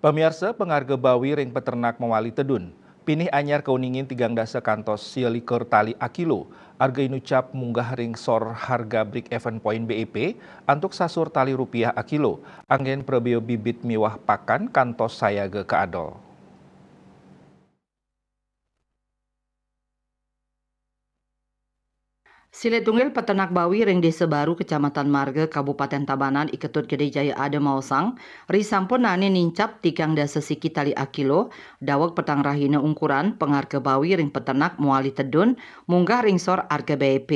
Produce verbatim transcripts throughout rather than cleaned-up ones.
Pamiarsa, pangarga bawi ring peternak mawali tedun. Pinih anyar kauningin tigang dasa kantos sia likur tali akilo. Arga inucap munggah ring sor harga Break Even Point B E P antuk sasur tali rupiah akilo. Anggen prabea bibit miwah pakan kantos sayaga kaadol. Silih tunggil peternak bawi ring Desa Baru, Kecamatan Marga, Kabupaten Tabanan, I Ketut Gedé Jaya Ada maosang, risampun nani nincap tigang dasa siki tali akilo, daweg petang rahina ungkuran, pangarga bawi ring peternak mawali tedun, munggah ring sor arga B E P.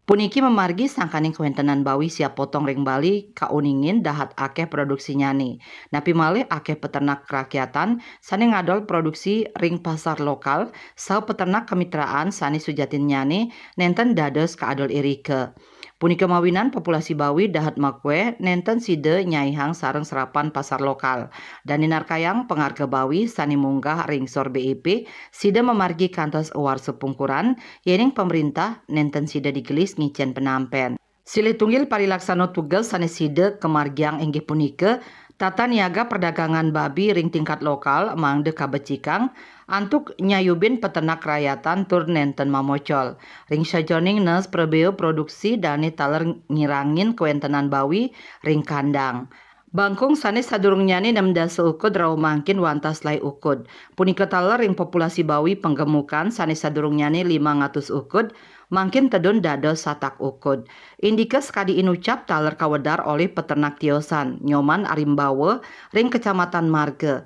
Puniki mamargi sangkaning kawentenan bawi siap potong ring Bali kauningin dahat akeh produksinyane. Napi malih akeh peternak rakyatan sane ngadol produksi ring pasar lokal, saha peternak kamitraan sane sujatinnyane nenten dados kaadol irika. Punika mawinan populasi bawi dahat makweh nenten sida nyaihang sareng serapan pasar lokal. Dane narkayang pangarga bawi sane munggah ring sor B E P, sida mamargi kantos warsa pungkuran, yening pamrintah nenten sida digelis ngicen penampen. Silih tunggil parilaksana tugas sane sida kamargiang inggih punika tata niaga perdagangan babi ring tingkat lokal mangda kabecikang antuk nyayubin peternak rakyatan tur nenten mamocol. Ring sajeroning nes prabea produksi dane taler ngirangin kawentenan bawi ring kandang. Bangkung sane sadurungnyane nem dasa ukud rauh mangkin wantah selae ukud. Punika taler ring populasi bawi panggemukan sane sadurungnyane limang atus ukud, mangkin tedun dados satak ukud. Indike sakadi inucap taler kawedar olih peternak tiosan, Nyoman Arimbawa, ring Kecamatan Marga.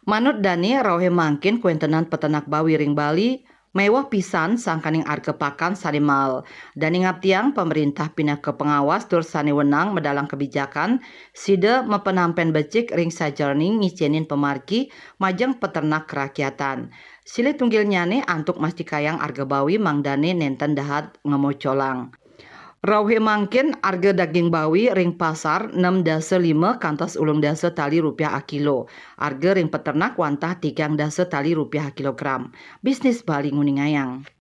Manut dane, rauhe mangkin kawentenan peternak bawi ring Bali meweh pisan sangkaning arga pakan sane mael. Dane ngaptiang pamrintah pinaka pangawas tur sane wenang medalang kebijakan, sida mapanampen becik ring sajeroning ngicenin pamargi majeng peternak karakyatan. Silih tunggilnyane antuk mastikayang arga bawi mangdane nenten dahat ngamocolang. Rauhe mangkin arga daging bawi ring pasar nem dasa lima kantos ulung dasa tali rupiah akilo. Arga ring peternak wantah tigang dasa tali rupiah akilogram. Bisnis Bali nguningayang.